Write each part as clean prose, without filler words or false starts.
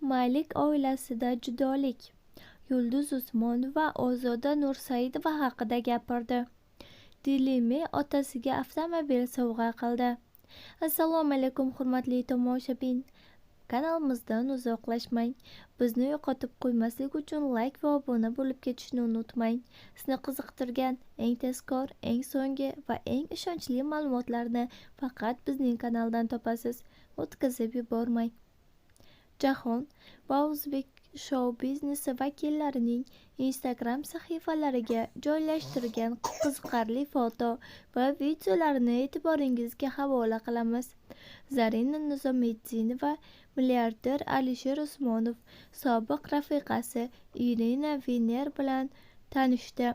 Malik oilasida judolik. Yulduz Usmonova Ozoda Nursaidova haqida gapirdi. Dilimi otasiga avtomobil sovg'a qildi. Assalomu alaykum hurmatli tomoshabin. Kanalimizdan uzoqlashmang. Bizni yo'qotib qo'ymaslik uchun like va obuna bo'lib ketishni unutmang. Sizni qiziqtirgan eng tezkor, eng so'nggi va eng ishonchli ma'lumotlarni faqat bizning kanaldan topasiz. O'tkazib yubormang. Jahon va o'zbek shou biznesi vakillarining Instagram sahifalariga joylashtirgan qiziqarli foto va videolarini e'tiboringizga havola qilamiz. Zarina Nizomiddinova milliarder Alisher Usmonov sobiq rafiqasi Irina Viner bilan tanishdi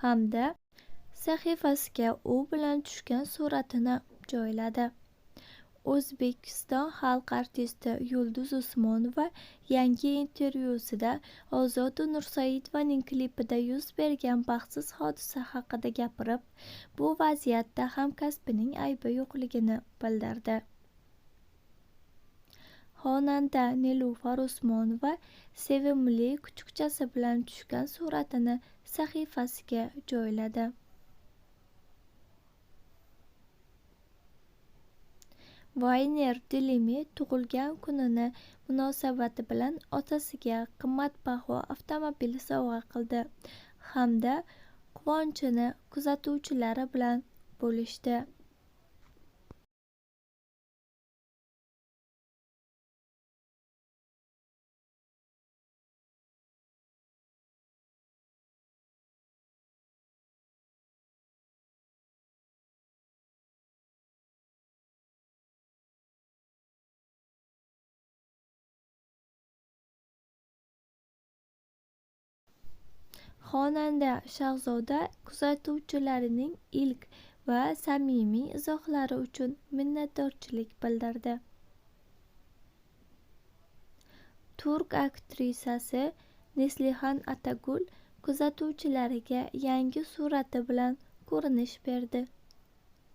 hamda sahifasiga u bilan tushgan suratini joyladi. O'zbekiston xalq artisti Yulduz Usmonova yangi intervyusida Ozoda Nursaidovaning klipida yuz bergan baxtsiz hodisa haqida gapirib, bu vaziyatda hamkasbining aybi yo'qligini bildirdi. Xonanda Nilufar Usmonova sevimli kuchukchasi bilan tushgan suratini sahifasiga joyladi. Vayner Dilimi tug'ilgan kunini munosabati bilan otasiga qimmatbaho avtomobil sovg'a qildi hamda quvonchini kuzatuvchilari bilan bo'lishdi. Xonanda Shahzoda kuzatuvchilarining ilk va samimiy izohlari uchun minnatdorchilik bildirdi. Turk aktrisasi Neslihan Atagul kuzatuvchilariga yangi surati bilan ko'rinish berdi.